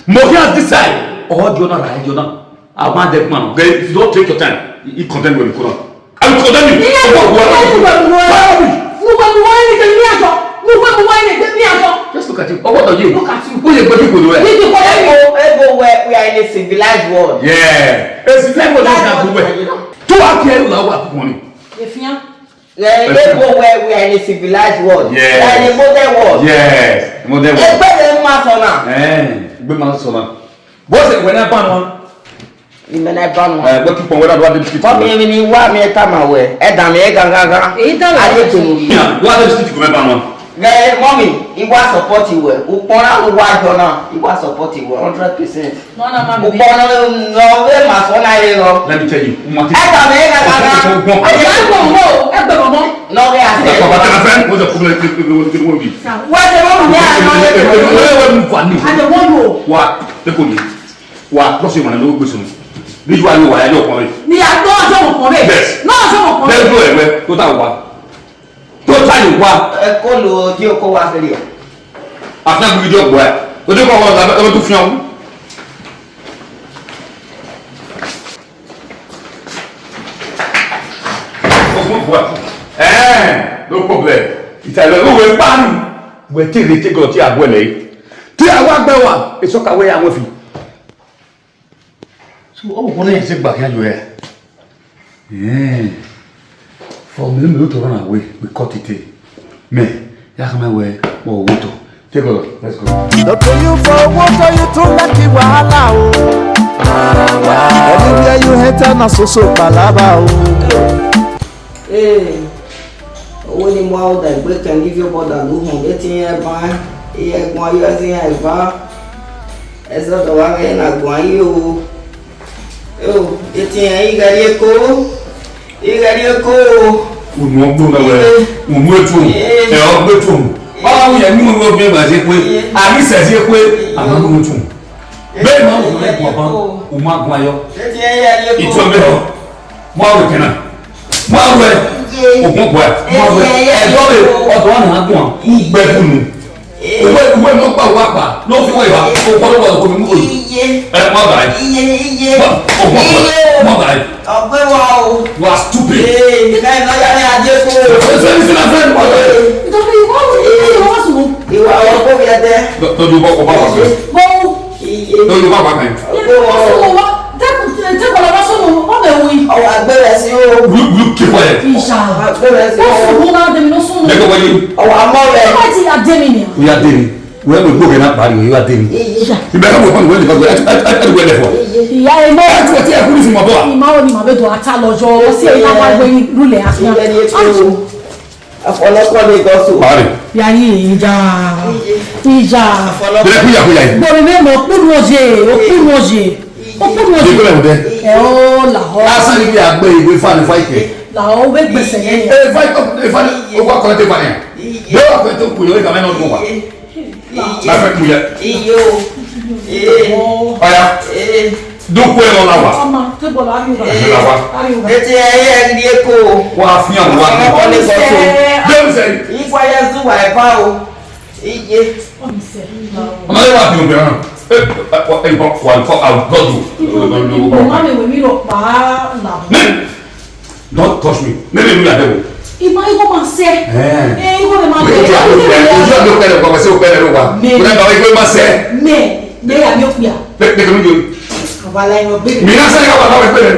Mo here this side. Ọ jọ na ra, ẹ jọ na. I want that man. Okay, if you don't take your time, he condemn you, you could not. I will condemn you. Yes, yes, yes, yes. Follow me. Follow me. Just look at him. Oh, what are you? Look at you. Who you going to do? Ebo, ebo, we, we are in a civilized world. Yeah. A civilized world is not good way. Two out here, you know what money. Efian. Eh, ebo, we, we are in a civilized world. Yes. We are in a modern world. Yes. Modern world. Egbe vbe ma sọ na. Eh, egbe ma sọ na. What's it when I ban one? Imẹ na ban one. Eh, what you want? Where do I do this? Mọmi, emwi ne I wa, mi tama wẹ, ẹ dan mwẹ gangan. Èyí tán lọ. Ayé tòun. Yeah, what do you think you ban one? Ghẹ, mọmi, I wa support wẹ. Ukpọn na lu wa jọ na, I wa support wẹ hundred percent. No, no, mami. Ukpọn na, no, we ma sọ na ye lọ. Let me tell you, Umati. Ẹ dan mwẹ gangan. Ẹ gbọmọ, ẹ gbọmọ. No, we are saying. Baba, tell a friend, what's the problem? What's the problem? What's the problem? I don't want you. Wa, take on you. Wa, no se wana no gbe sunu. Ni ju ayo wa ya yo kọre. Ni a to ọjọ mọ kọre. Yes. No ọjọ mọ kọre. Bẹ́ẹ̀ ló ẹ̀ wẹ́, tó ta wa. Tó ta yìí wa. Ẹ kó lo di oko wa fẹ́ rí o. Àfẹ́ bí di ọgbọ ẹ. Ojú kọ wọn làbẹ́, ẹ tún fi hàn. Ogun bua. Eh, no problem. Ìtàlẹ̀ owó ẹ̀ pa ni. Wẹ̀ tí ìrètí gọ̀ọ́ tí a gbọ́ ẹ̀ lẹ́yìn. Tí a wá gbẹ́ wa, èso kàwé àwọn fi. So, ọ wọ ne se gba khian yo ẹ. Eh. For me, me to run away, we cut it. Me, ya come away, mo wo to. Take a look. Let's go. Doctor, you for what are you too lucky wahala o. Anywhere you enter na so so palava o. Ee, owo ni mu aro da egbe kan ne ivbi obọ da do uhunmwu, etiẹn iran ban, iran guan ye ẹzọ iran eva, ẹzọ da wa ghẹ na guan ye o. O, etiẹn iran ighe rrie eko, ighe rrie eko. Unu ọgbọ na wẹ, unu etu, ẹ ọgbọ etu. Ọ wa wẹ yẹ ne unu ọgbọ ba zẹ kue, a ghi sẹ zẹ kue, a ma unu etu. Bẹ́ẹ̀ ma wọ unu etu ọba, u ma guan yọ. Etiẹn iran ighe rrie eko. Itu ẹgbẹ họ. Mu aro kẹna. Mu aro ẹ. Ogun ọgbọ ẹ. Mu aro ẹ. Ẹdọ rẹ, ọdọ ọna na guan. Ugbẹ bunu. Uwe, uwe mọ gba wa gba. No fi wa iwa. O kọ lọ wa ko mu ko. Ẹ, mu aro ẹ. Mu, ogun ọgbọ ẹ. Mu aro ẹ. Ọgbẹ wa o. You are stupid. Ee, ẹ na ya ni adie ko. Friend, friend, friend, friend, mu aro ẹ. Ìwà ọkọ mi ẹdẹ. Tọ́jú bọ́ kọ bá wà fẹ́. Bọ́wọ́. Iye. Tọ́jú bá wà fẹ́. Ọgbẹ wa o. Ọwọ agbẹrẹ si o. You, you keep quiet. Ìyá. Agbẹrẹ si o. Ó sùn mú náà dèmi ló sùn. Lẹ́kọ̀ọ́ wáyé. Ọwọ amọ rẹ. Ó bá ti yà dé mi nìyà. Ó yà dé mi. Wẹ́ẹ́ mọ̀ gbọ́dọ̀ náà parí, ó yà dé mi. Ìyá. Ìbẹ̀rẹ̀ wọ̀ fún wẹ́ẹ́ nìkan, ẹ, ẹ, ẹ, ẹ, wẹ́ẹ́ lẹ̀ fọ. Ìyá ẹ mọ́. Ẹ tún ẹ tí ẹ kú ní ìsìn mọ̀ bọ́. Ìmọ̀ wo ni màá bẹ dùn ata lọ́jọ́ sí ẹ̀yìn náà wá gbé lulẹ̀ àfihàn. Ìyá ni ètò ìwò. Ọ̀pọ̀lọpọ̀ ni gọ́sù. Báyìí. Yayi ìjà. Ìjà. Bẹ́ẹ̀ kú yàgò yàyí. Bọ̀rẹ̀ bẹ́ẹ̀ mọ̀, kúrú ọ̀jẹ̀, ó kúrú ọ̀jẹ̀. Ó kúrú ọ̀jẹ̀. Ìgbẹ́ rẹ̀ dẹ́. Ẹ ó là họ. Lásán níbi àgbẹ̀ ìwé fani fáìkẹ́. Là ó wé gbèsè yẹn. Ẹ fáìkẹ́, ẹ fáìkẹ́, ó wá kọ́lẹ́tẹ̀ fani yẹn. Bẹ́ẹ̀ wà pẹ́ tó kù yọ, ìgbà mẹ́rin ọdún wà. Bá fẹ́ kù yẹ. Iye o. Ee. Ọya. Ee. Dúpọ̀ ẹ̀rọ la wà. Ọmọ, tébọ̀ la yóò bá. Ẹ̀rọ la wà. Ete ẹyẹ ẹni eko. Wà á fi hàn wá. Ọmọ kọ́ni sọ tó. Bẹ́ẹ̀ sẹ́. Ìgbà yẹn zu wà ẹ̀ bá o. Iye. Ọmọ yẹn wà á fi hàn bẹ̀rẹ̀ náà. Ẹ ẹ ẹ wà á kọ́ àwùjọ dùn. Ìgbà mi wẹ̀ mí rọ̀ pa á là. Don't touch me. Maybe you are devil. Ima igho ma sẹ. Eh. Eh, igho ma sẹ. Ojú àdó pẹlẹ, ojú àdó pẹlẹ, kọ̀ọ̀kan sí òpẹlẹ ló wà. Mẹ. Kò dàgbà igho ma sẹ. Mẹ, mẹ yà mí òkúya. Pé pé kí ló ń jẹ? Àwa la yọ bẹ́ẹ̀. Mi náà sẹ́ni ká wà láwọn ìpínlẹ̀.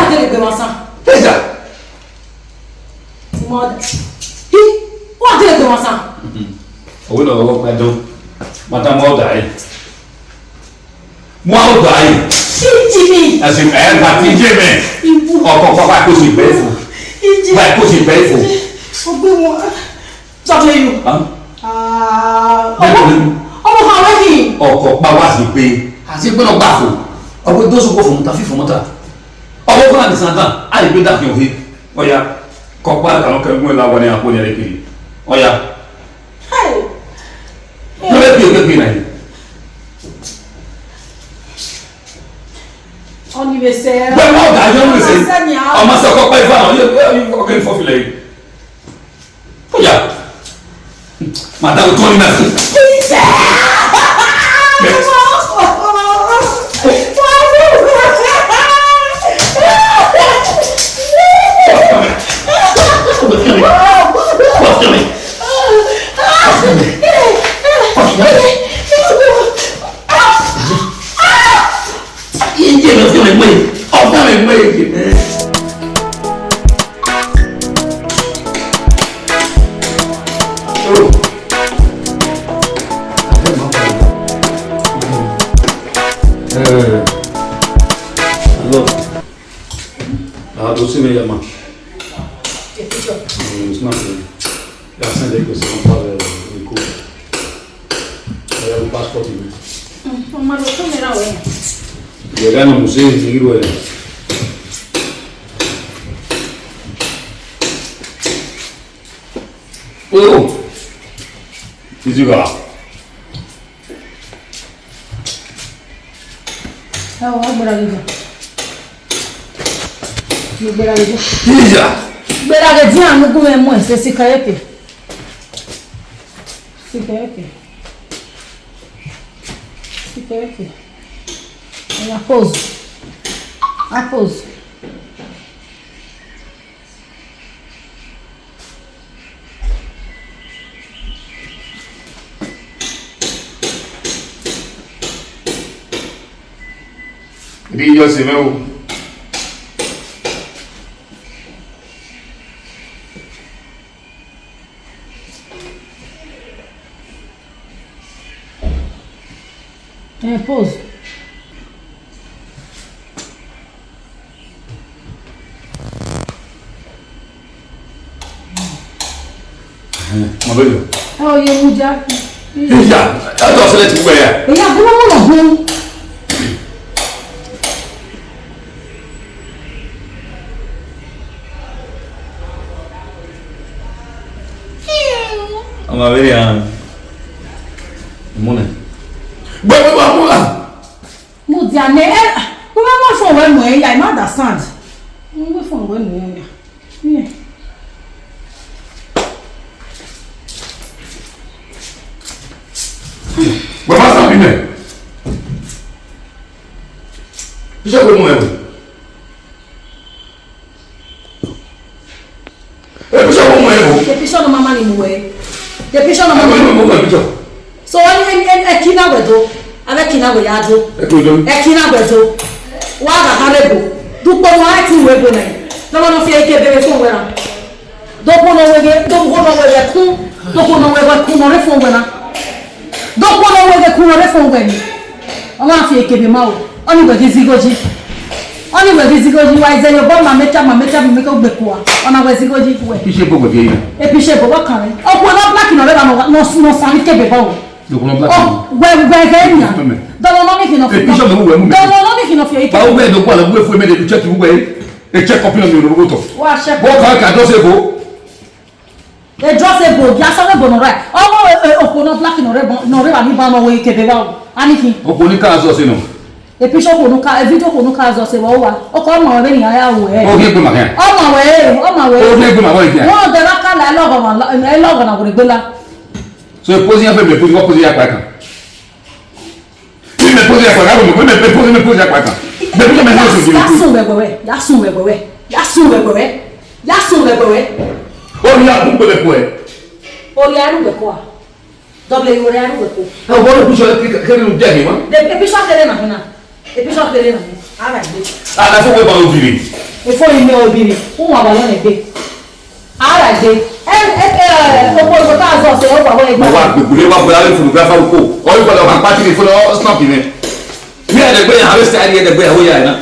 wa dele egbe mwa sa. Eja. Ti mọ ọda. Hi, wa dele egbe mwa sa. Owe na ọghọ kpa dọn. Madam, wa ọda ẹre. Wa ọda ẹre. Iji mi. Ẹsìn ẹ gba ti je mẹ. Ibu. Ọkọ kpakpa kò sì bẹ fo. Iji. Báyìí kò sì bẹ fo. Ọgbẹ́ wọn. Sọfẹ yu. Hàn? Ah, ọmọ, ọmọ kan wẹ hin. Ọkọ pa wa si pe, a si pe nọ gba fo. Ọwọ do sokpo fo mọta, fi fo mọta. Ọwọ fana ni san dan, a yi gbe dan khian ohe. Ọya, kọkpa ka nọ kẹ gun la wa ni akpo ni ẹre kiri. Ọya. Hey. Lọ bẹ bi oke kiri na yi. Ọni vbe sẹ. Bẹ́ẹ̀ wọ́n ọ̀gá yẹn ń sè. Ọmọ sẹ ọkọ pẹ́ ifá náà, yóò, yóò, yóò, ọkọ ìfọ́ filẹ̀ yìí. Ó yá. Màdá òtún ọ̀nì náà. Iye mẹ fún ẹgbẹ́, ọgbọ́n ẹgbẹ́ yìí mẹ. Ah, to see me, yeah, man. Mm, it's not me. Yeah, send it to some father, uh, in court. Ẹ yẹ wo passport mi. Mm, ọmọ lọ tún mi ra wẹ. Yẹ gha nọ mu se ni ru ẹ. Oh. Izi gha. Ẹ wọ, gbera gidi. Gbera gidi. Iya. Gbera gidi, anu gun mẹ mu ẹ, se sikayeke. Sikayeke. Sikayeke. Oya, pose. A pose. Di yọ se mẹ o. Eh, pause. Mabelo. Oh, ye muja. Iya, a to sele ti wẹ ya. Iya, kuma mo na hu. Ọmọ abẹ́rẹ́ hàn. Ìmúnẹ̀. Gbẹ̀gbẹ̀ wà múra. Mo di àná ẹ, mo máa mọ̀ fún ọ̀wẹ́ mọ̀ ẹ́ yá, I no understand. Mo mọ̀ fún ọ̀wẹ́ mọ̀ ẹ́ yá. Yeah. Bàbá Sàmì mẹ́. Iṣẹ́ wo mọ̀ ẹ́ wò? Episode wo mu ẹ o? Episode no mama ni mu ẹ. Episode no mama ni mu ẹ. So, ẹni, ẹni, ẹni, ẹ kina wẹ do. Abẹ kina wẹ ya do. Ẹ to do. Ẹ kina wẹ do. Wa ga ha rebo. Dukpo no ai ti wẹ bo na. No no fi eke bebe fo wẹ ra. Dukpo no wẹ ge, dukpo no wẹ ge ku. Dukpo no wẹ ge ku no re fo wẹ na. Dukpo no wẹ ge ku no re fo wẹ ni. Ọ ma fi eke be ma o. Ọ ni wẹ ge zigoji. Ọni wẹ ghi zigho yi wa izẹ ye obọ ma meta ma meta ma meta ogbe kua. Ọna wẹ zigho yi wẹ. Iṣẹ ebo wẹ viẹ ya. Ebi iṣẹ ebo wa kan rẹ. Ọkpọ na black nọ rẹ ba nọ nọ nọ sani kebe ba o. Loko na black. Ọ wẹ wẹ ghe nia. Dọlọ nọ ni khin nọ fi. Ebi iṣẹ ọmọ wẹ mu mi. Dọlọ nọ ni khin nọ fi ike. Ba wẹ do kwa la wẹ fu me de check wẹ. E check up nọ mi ro ro to. Wa check. Bo ka ka do se bo. E dress ebo, ya sọ ebo nọ rẹ. Ọmọ okhuo nọ black nọ rẹ nọ rẹ ba ni ba nọ wẹ kebe ba o. Ani khin. Okhuo ni ka zọ se nọ. E picture okhuo nu ka, e video okhuo nu ka zọ se wa uwa. Ọkọ ọma wẹ vbene iran ya ru ẹre. O ghi egbe ma khian. Ọma wẹ, ọma wẹ. O ghi egbe ma wẹ khian. Wọn dẹ ra ka la ẹlọghọ na, ẹlọghọ na wẹrẹ gbe la. So e post iran fẹ, mẹ post, wa post iran kpa kan. Mẹ post iran kpa kan, mẹ post, mẹ post iran kpa kan. Mẹ post, mẹ post. Ya sun wẹ wẹ, ya sun wẹ wẹ, ya sun wẹ wẹ, ya sun wẹ wẹ. O ni a bu gbele kue. O ni a ru wẹ kua. Dọbule iwẹ rẹ aro wẹ ko. Ẹ, wọ́n lè kú sọ kí, kí, kí ni jẹ́ mi wá? De episode kere na huna. Episode kere na huna. Ara gbe. Àlàfo wẹ ba obìnrin. Efo yi mẹ obìnrin. Wọ́n wà wà lọ́nà ẹgbẹ́. Ara gbe. Ẹ, ẹ, ẹ, ọkọ ìwọ tá a sọ ṣe ọgbà wọ ẹgbẹ́. Mo wá gbogbo ilé wa bọ̀dá lè photographer kó. Ọyún padà wà pàtì ní fúnra snap mi. Mi ẹ̀ dẹ̀gbẹ́ yà, àwọn ẹ̀sẹ̀ àdìyẹ dẹ̀gbẹ́ yà, ó yà ẹ̀ náà.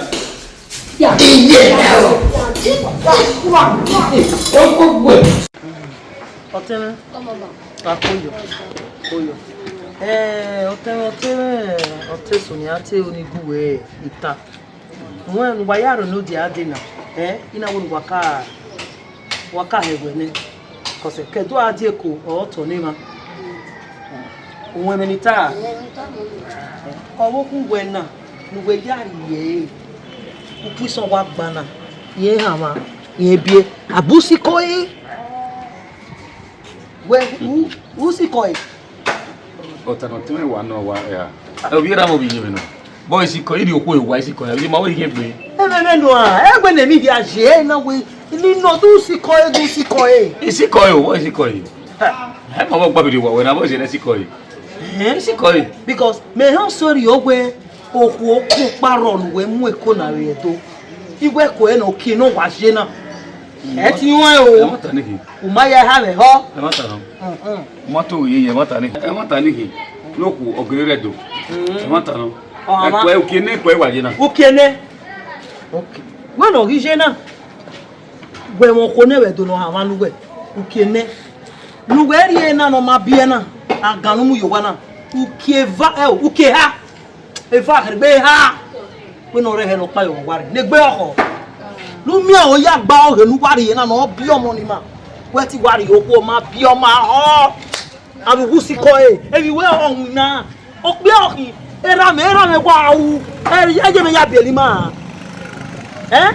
Iye ẹ̀rọ. Ó gbogbo ẹ̀. Ọtẹn mwẹ. Ọmọ ọmọ. Akoyọ. Koyọ. Eh, ọtẹn mwẹ, ọtẹn mwẹ, ọtẹn Sonia te oni gu wẹ ita. Wẹ wa ya ro no dia de na. Eh, ina wo wa ka, wa ka he wẹ nẹ. Kọsẹ kẹdo a die ko ọ tọ ne ma. Uwẹ mẹ ni ta. Ọ wo ku wẹ na, nu wẹ ya rie. Ukpo isọn wa gba na. Ye hama, ye bie. Abusi ko e. Wẹ, u, u sikọ ẹre. Ọta nọ tẹmwẹ wa nọ wa ya. Ovbi erha mwẹ ovbi iyẹnmwẹ nọ. Bọ isikọ, I rhie okhuo wa isikọ ya, ovbi ma wẹ ighẹ gbe. Ẹmwẹ mwẹ nọ a, ẹgbẹ ne emwi dia ye na wẹ, ni nọ du sikọ ẹre, du sikọ ẹre. Isikọ ẹre o, isikọ ẹre. Ha, ẹ ma vọ gba vbe rhie owa wẹ na, vọ zẹ ne isikọ ẹre. Ẹhẹn. Isikọ ẹre. Because mẹ họn sorry o wẹ, okhuo okpokpa rrọọ ne uwẹ mu eko na vbe Ẹdo. Iwẹ ko ẹre ne okie ne ọ wa ye na. Ẹ ti wọn o. Ẹ ma ta ni khin. U ma ya eha mwẹ họ. Ẹ ma ta nọ. Mm-mm. U ma to ye ye, ẹ ma ta ni. Ẹ ma ta ni khin. Ne okhuo ọ gele rre Ẹdo. Mm. Ẹ ma ta nọ. Ọ, ẹ ma. Ẹ kuẹ, ukie ne kuẹ wa ye na. Ukie ne. Okay. Wẹ ne ọ ghi ye na. Wẹ mwẹ okhuo ne vbe Ẹdo ne ọ ha mwa ne uwẹ. Ukie ne. Ne uwẹ rhie na ne ọ ma biẹ na. Agan ne u mu ye owa na. Ukie eva, ẹ o, ukie eha. Eva khẹrẹ egbe eha. Wẹ ne ọ rre ẹhẹ ne ọ kpa ye ọmwa rre. Ne egbe ọkhọ. Ne u miẹn ọ ya gba ọghe ne u wa rhie na ne ọ biẹ ọmọ ni ma. Wẹ te wa rhie okhuo ma biẹ ọmwa họ. Avbe uwu sikọ ẹre, emwi wẹ ọ winna. Okpia ọkhin, erha mwẹ, erha mwẹ wa ru. Ẹ, ẹ ye mwẹ ya biẹ ne ima. Ẹ?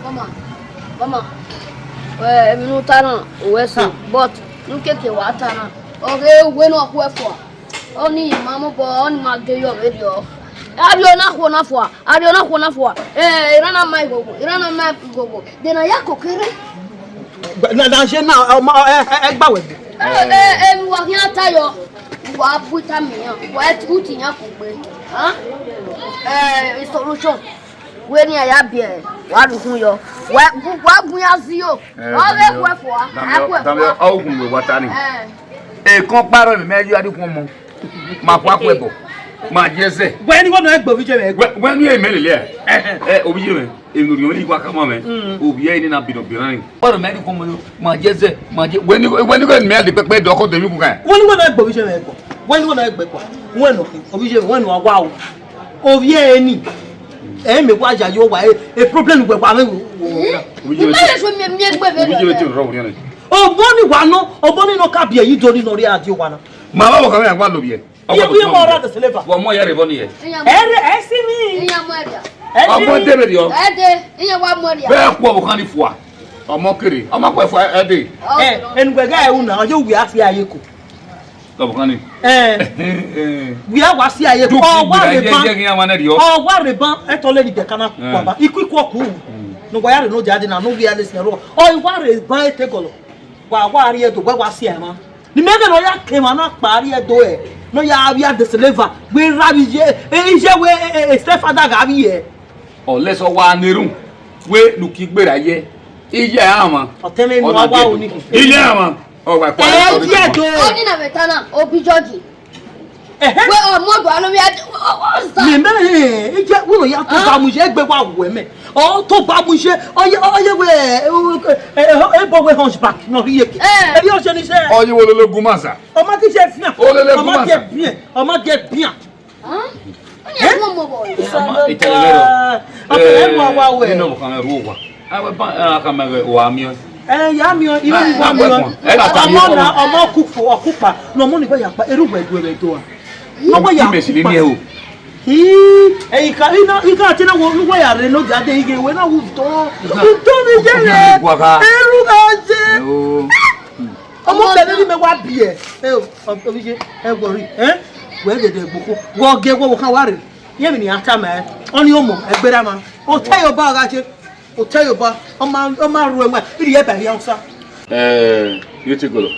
Mama, mama, ẹ, emwi ne u ta na, u wẹ so, but ne u keke wa ta na. Ọghe uwẹ ne ọ khuẹ fua. Ọni ma mobọ, ọni ma ghe yọ vberriọ. Avbe ọna khuo na fua, avbe ọna khuo na fua. Eh, iran na ma ighogho, iran na ma ighogho. De na ya koko erha. Na, na je na, ọ ma, ẹ, ẹ, ẹ gba wẹ gbe. Eh, eh, eh, wa khian ta yọ. Wa bu ita mi yan, wa uti yan kugbe. Huh? Eh, solution. Wẹ ne a ya biẹ, wa rhie ukhun yọ. Wa, wa gun ya zio. Eh, ọ ghe Damiọ, khuẹ fua, Damiọ, a khuẹ Damiọ, fua. Ọ gun wẹ wa ta ni. Eh. Ekọn kparọ mẹ, mẹ ya rhie ukhun ọmọ. Ma kua khuẹ bọ. Ma je ẹzẹ. Wẹ ni wọ nọ egbe ovbi je mwẹ. Wẹ, wẹ ni emẹ lele ẹ. Eh, ovbi je mwẹ. Emwi ne orhiọn mwẹ ni wa khama mwẹ. Mm. Ovbi ẹre ni na bi nọ bi rran. Kparọ mẹ rhie ukhun ọmọ yo. Ma je ẹzẹ, ma je. Wẹ ni, wẹ ni wẹ mẹ a de pẹpẹ dọ ọkọ de mi kun kan. Wẹ ni wọ nọ egbe ovbi je mwẹ kọ. Wẹ ni wọ nọ egbe kọ. Wẹ nọ, ovbi je mwẹ, wẹ nọ wa wa o. Ovbi ẹre ni, ẹ mẹ wa ya yo wa, e, e problem wẹ wa mwẹ wo. Ovbi je mwẹ, ma ye so miẹn, miẹn gbe vbe ovbi je mwẹ rẹ. Te rọ wẹ nẹ. Obọ ni wa nọ, obọ ni nọ ka biẹ yi do ni nọ rhie a die owa na. Ma vbe ọvbokhan mwẹ a wa lo vbiẹ. Iye, iye, ọmọ ọra de silver. Vbe ọmọ ya rre vbọ ni yẹ? Ẹ rre, ẹ si ni. Iye ọmọ ẹria. Ẹ si ni. Ọmọ de vberriọ. Ẹ de, iye wa mu ẹria. Vbe ẹ khuẹ ọvbokhan ni fua. Ọmọ kere, ọmọ khuẹ fua ẹ de. Ẹ, enu wẹ gha ru na, ọ ye uwẹ a si a ye ko. Tọbọkhan ni. Eh. Wia wa si aye. Ọ wa rre ban. Ọ wa rre ban, ẹtọ lele ibẹka na kua ba. Iku iku ọku. Ne wa ya rre no dia de na, no wia le siẹn ro. Ọ wa rre ban ete gọlọ. Wa wa rrie do, wa wa si ẹmwa. Ni mẹ ghe ne ọ ya ke emwa na kpa rrie do ẹ. Ne ọ ya via de silver. Wẹ ra vbe iye, e, iye wẹ, e, e, e, stepfather gha vbiẹ. Unless ọ wa ne erhunmwu, wẹ ne uki gberra ye. Iye a mwa. Ọtẹn mwẹ, inu a wa ru ni. Iye a mwa. Ọ wa kpa. Ẹ, iye do. Ọ ni na vbe ta na, obi George. Ẹhẹ. Wẹ ọmọ do alo mi a, what's that? Mẹ, mẹ, ẹ, ẹ, iye, wẹ no ya to ba mu iye egbe wa wẹ mẹ. Ọ to gba mu iye, ọ ye, ọ ye wẹ, ebo wẹ hunchback nọ rhie ke. Eh. Eri ọ jẹ ni sẹ. Ọ ye wo lele gun masa. Ọ ma ghi jẹ fian. O lele gun masa. Ọ ma ghi jẹ fian. Ọ ma ghi jẹ fian. Huh? Ọ ni ẹmọ mọ bọ. Itẹlẹ rẹ. Ọ kẹ ẹmọ wa wẹ. Nínú ọkàn rẹ ru wa. Awẹ ba, a ka ma wẹ wa miẹn. Eh, ya miẹn, iwe ni wa miẹn. Ẹ na ta ọmọ miẹn na, ọmọ ku fo, ọ ku kpa. Nọ ọmọ ni gba ya kpa, eru wẹ du ẹmwẹ do a. Nọ gba ya. Imesi ni kpa. Ni ẹ o. Hi, ẹ, ika, ina, ika ti na wo, nu wa ya rre no dia de ighe, wẹ na wu do. Ika. Udo mi ye rẹ. Eru ga je. Ẹ o. Ọmọ bẹghe ni mẹ wa biẹ. Ẹ o, ọ, ọ, ye, ẹ wọrri, eh? Wẹ ghe de gboko. Wọ ge wọ, wọ khan wa rre. Ye mi ni a ta mẹ. Ọ ni ọmọ, ẹgbẹra ma. Otẹ yo ba gha je. Otẹ yo ba. Ọ ma, ọ ma ru ẹmwẹ. Iri ye ba hia usa. Eh, ye te gọlọ.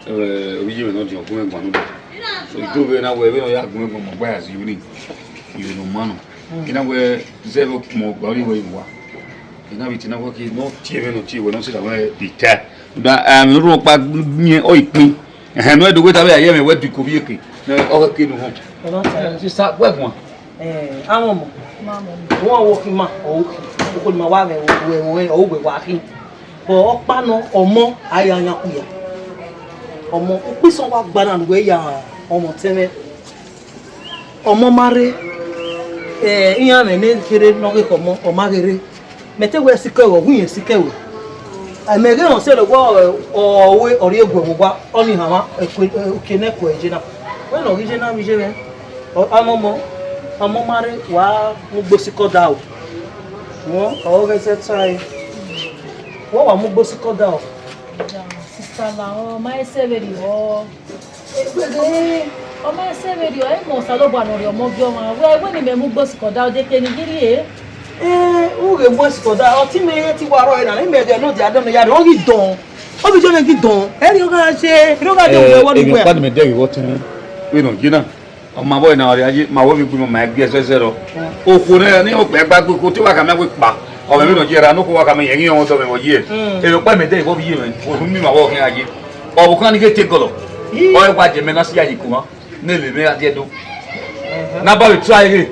Eh, obi ye no di ọgbọn ẹgbọn no. So, do be na wẹ, be no ya gbọn ẹgbọn mo gba ya zi uni. Ive ne ọ ma nọ. I na wẹ zẹ vbe okpọnmwẹ ọgba ọrọre wẹ wa. I na vbe te na wẹ ke ne ọ tie mwẹ ne ọ tie wẹ ne ọ sẹ da wẹ ita. Da, em, rhunmwuda ọkpa gbẹn ọ i kpin. Ẹhẹn, ne ọ do wẹ ta vbe a ye mwẹ wẹ du iko vbe eke. Ne ọ ghẹ ke nu họn. Sista, wẹ guan. Eh, amọmọ. Wọn wo khin ma, ọ wo khin. Oko ni ma wa vẹ, wẹ, wẹ, ọ wẹ wa khin. But ọkpa nọ, ọmọ, a ya yan kuya. Ọmọ, ukpo isan wa gba na ne uwẹ ya ọmọ tẹn mwẹ. Ọmọ ma rre, eh, iran mwẹ ne kherhe ne ọ ghe khẹ ọmọ, ọ ma ghe rre. Mẹ te wẹ sikẹ wẹ, ọ gu yẹn sikẹ wẹ. Mẹ ghe họn sẹ lẹ wẹ, ọ, ọ, ọ rhie guẹ vbe owa, ọnii hanmwa, ẹkue, eh, ukie ne ẹkue je na. Wẹ ne ọ ghi je na vbe iye mwẹ. Ọ, amọmọ, ọmọ ma rre, wa mu gbe sikọ da o. Wọn, ọ ghẹ zẹ tae. Wẹ wa mu gbe sikọ da o. Sista lahọ, ọ ma i sẹ vberriọ. Egbede, ọ ma i sẹ vberriọ, ẹ i mẹ Osanobua ne ọ rhie ọmọ gie ọmwa. Wẹ, wẹ ne imẹ mu gbe sikọ da, ọ de ke ne I ghi rrie. Eh, u ghe mu sikọ da, ọtẹn mwẹ i te wa rrọọ na, imẹ ẹghẹ ne ọ dia dọn ne ya rre, ọ ghi dọn. Ọ vbe jọ ne ghi dọn. Ẹ rhie ọ gha je, rhie ọ gha je, eh, wẹ wọ ne emwi uwẹ. Ọkpa ne imẹ dẹghe vbe ọtẹn mwẹ, vbene ọ ye na. Ọ ma vbọ na ọre a ye, ma wẹ vbe gbe ma gbe ẹsẹsẹ rọ. Mm. Okhuo ne, ne okpia gba gbe okhuo, te wa khama wẹ kpa. Ọ mwẹ vbene ọ ye ra, ne okhuo wa khama yẹn ghi ọmwa ọdọ mwẹ vbe ọ ye. Mm. Emwi ọkpa mẹ dẹghe vbe ọ vbe ye mwẹ, okhuo mi ma vbọ khian ye. Ọvbokhan ni ghe te gọlọ. Ii. Ọ wa je mẹ na si ya ye kuma. Ne vbe mẹ a die do. Ẹhẹn. Na ba vbe try ghe.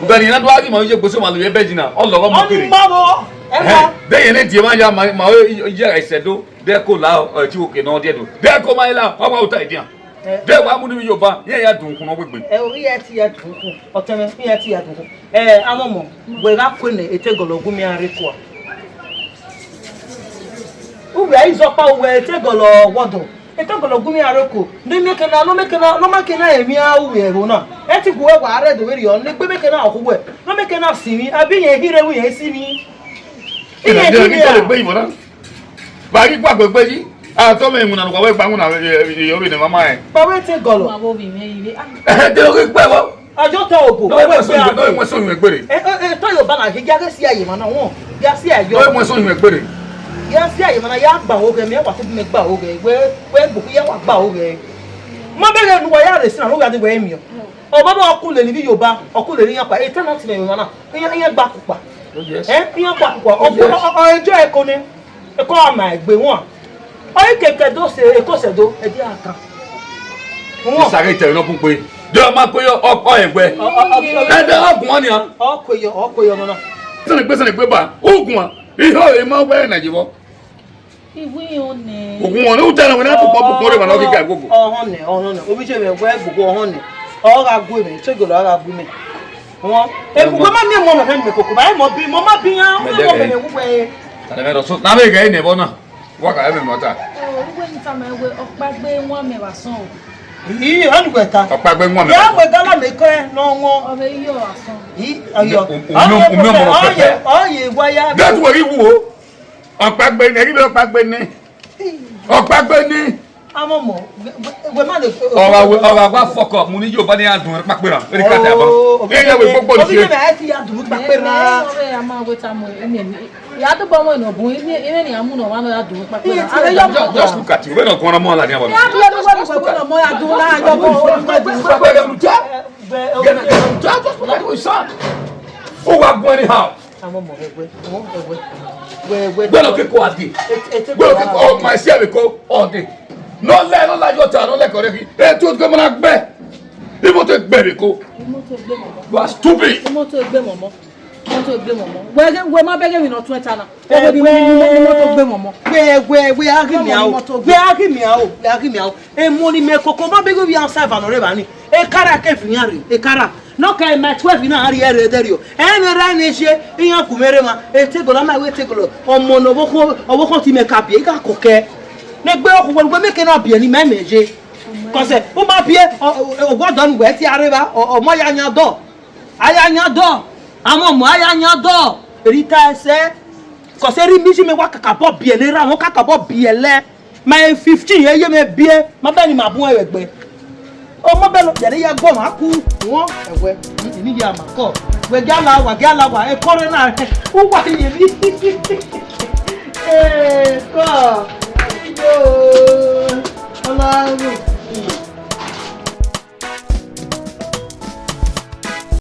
Ugbẹn ni na do a ghi ma ye gboso ma lo ye bed na, ọ lọghọ mọ kere. Ọ ni ma vbọ, ẹ ma. Ẹhẹn. De yẹn ne die ma ya ma, ma ye ẹsẹ do. De ko la, ọ ti wo ke nọ die do. De ko ma la, ọ wa uta idian. Eh. De wa mu ni vbe Yoruba, iran ya dun ukhun ne ọ wegbe. Ẹ o, iran ti ya dun ukhun, ọtẹn mwẹ, iran ti ya dun ukhun. Eh, amọmọ, wẹ gha kue nẹ, ete gọlọ gu mẹ a rre kua. Uwẹ a i zọkpa uwẹ ete gọlọ wọdọ. Ete gọlọ gu mẹ a rre ko. Ne mẹ kena, ne mẹ kena, ne ma kena emwi a uwẹ ẹvbo na. Ẹ ti gu wẹ wa rre do vberriọ, ne egbe mẹ kena ọkhu wẹ. Ne mẹ kena sinmwi, abi iran hirhe vbe iran sinmwi. Iran hirhe a. Ba ghi gba gbegbe yi. A tọ mwẹ iwinna ne uwa wẹ gba winna, eh, eh, eh, ovbi ne mama ẹn. Kpọvbe ete gọlọ. Ma vbe ovbi mwẹ yi vbe, ah. Eh, de oghi kpẹ vbọ. Ọjọ tọ obo. No, wẹ wẹ so, no, wẹ so yẹn gbere. Eh, eh, eh, tọ yo ba na, ya ghe si aye ma na wọn. Ya si aye. No, wẹ so yẹn gbere. Ya si aye ma na, ya gba oghe, mẹ wa te bi mẹ gba oghe. Wẹ, wẹ bu ya wa gba oghe. Ma bẹghe ne uwa ya rre si na, ne uwa de wẹ miẹn. Ọ baba ọkule ni vbe Yoruba, ọkule ni yan kpa. Ete na ti mẹ ma na. Iyan, iyan gba kukpa. Oh, yes. Eh, iyan gba kukpa. Oh, yes. Ọ, ọ, ọ, enjoy eko nẹ. Eko a ma egbe wọn. Ọ i keke do se, eko sẹ do, ẹ di a kan. Wọn. Isa ghe tẹrẹ nọ kugbe. De ọ ma kue yọ, ọ, ọ egbe. Ọ, ọ, ọ, ọ, ẹ de ọ guan nian. Ọ kue yọ, ọ kue yọ nọ na. Sẹnẹ gbe, sẹnẹ gbe ba. Ọ guan. Ihọ e ma wẹ na ye vbọ. Iwu iran nẹ. Ogun wọn ne u tẹrẹ wẹ na kpokpo kpokpo re ma nọ ghi ga igogo. Ọhọn nẹ, ọhọn nẹ. Obi je vbe wẹ gbogbo ọhọn nẹ. Ọ gha gu mwẹ, te golo a gha gu mwẹ. Wọn. Egbugbe ma miẹn mọ mẹ mẹ koko, ba mọ bi, mọ ma bi yan, mọ mẹ wu wẹ. Tale mẹ rọ so, na vbe ghe ne vbọ na. Wa ka mẹ mọ ta. Uwe ni tama wẹ ọkpagbe wan mẹ vbe asọn o. Ii, ọnu wẹ ta. Ọkpagbe wan mẹ. Ya wẹ gala mẹ kẹ nọ wọn. Ọ vbe yọ asọn. Ii, ayọ. Ọ ye, ọ ye wa ya. That's what he wo. Ọkpagbe ne, ẹghi vbe ọkpagbe ne. Ọkpagbe ne. Amọmọ, wẹ ma le. Ọgha wẹ, ọgha wa fuck up, mu ni yo ba ne ya dun kpakpe ra. Eri ka ta ba. Oh, e ya wẹ gbogbo ni. Obi se. Ne ẹ ti ya dun kpakpe ra. Ẹ, ẹ, a ma wẹ ta mọ, ẹ, ẹ, ya do ba wọn nọ bun, ẹ, ẹ, ni a mu nọ wa nọ ya dun kpakpe ra. Just, just look at you. Wẹ nọ kọn na mọ la ni aba. Ya bi ẹnu wẹ wẹ nọ mọ ya dun na, ya bọ. Just look at you, son. Who wa go anyhow? Amọmọ, ẹwẹ, ẹwẹ, ẹwẹ. Gbẹlọ keko a de. Gbẹlọ keko, ọ ma ẹsi ẹvbo ko ọ de. Nọ lẹ, nọ la yọ ta, nọ lẹ kọrẹ ghi. E tu otu ke mana gbẹ. Imoto egbe ẹvbo ko. Imoto egbe mọmọ. You are stupid. Imoto egbe mọmọ. Moto gbe mọmọ. Wẹ ghe, wẹ ma bẹghe emwi ne ọ tuẹn ta na. Ẹ wẹ, wẹ, wẹ, wẹ, moto gbe mọmọ. Wẹ, wẹ, wẹ a ghi miẹn o. Moto gbe. Wẹ a ghi miẹn o. Wẹ a ghi miẹn o. Emọ ni mẹ koko ma bẹghe ovbi answer eva nọ rre evba ni. Ekara ke fi iran rre. Ekara. Nọ ka ma twelve na rhie rre dẹrriọ. Ẹ ne ra ne je, iran gu mwẹ rre ma. Etegolo ma wẹ etegolo. Ọmọ ne ọvbokhan, ọvbokhan ti mẹ ka biẹ, I gha kọkẹ. Ne gbe okhuo wẹ, wẹ mẹ ke na biẹ ni mẹ mẹ je. Kọsẹ, u ma biẹ, ọ, ọ, ọ, ọgua dọ ne uwẹ tie arre evba, ọ, ọmọ ya yan dọ. A ya yan dọ, amọ ọmọ a ya yan dọ, erha I ta ẹsẹ. Kọsẹ erha I miẹn iye mẹ wa kakabọ biẹ lẹ, erha mwẹ kakabọ biẹ lẹ. Ma e fifteen ye ye mẹ biẹ, ma bẹ ne ima bun ẹvbo ẹgbẹ. Ọ ma bẹ ne ọ biẹ ne ya gu ọmwa ku, wọn ẹwẹ, ini ya ma kọ. Wẹ gia la wa, gia la wa, e kọrẹ na, u wa ye ni. E kọ, iyo, Ọlọrun.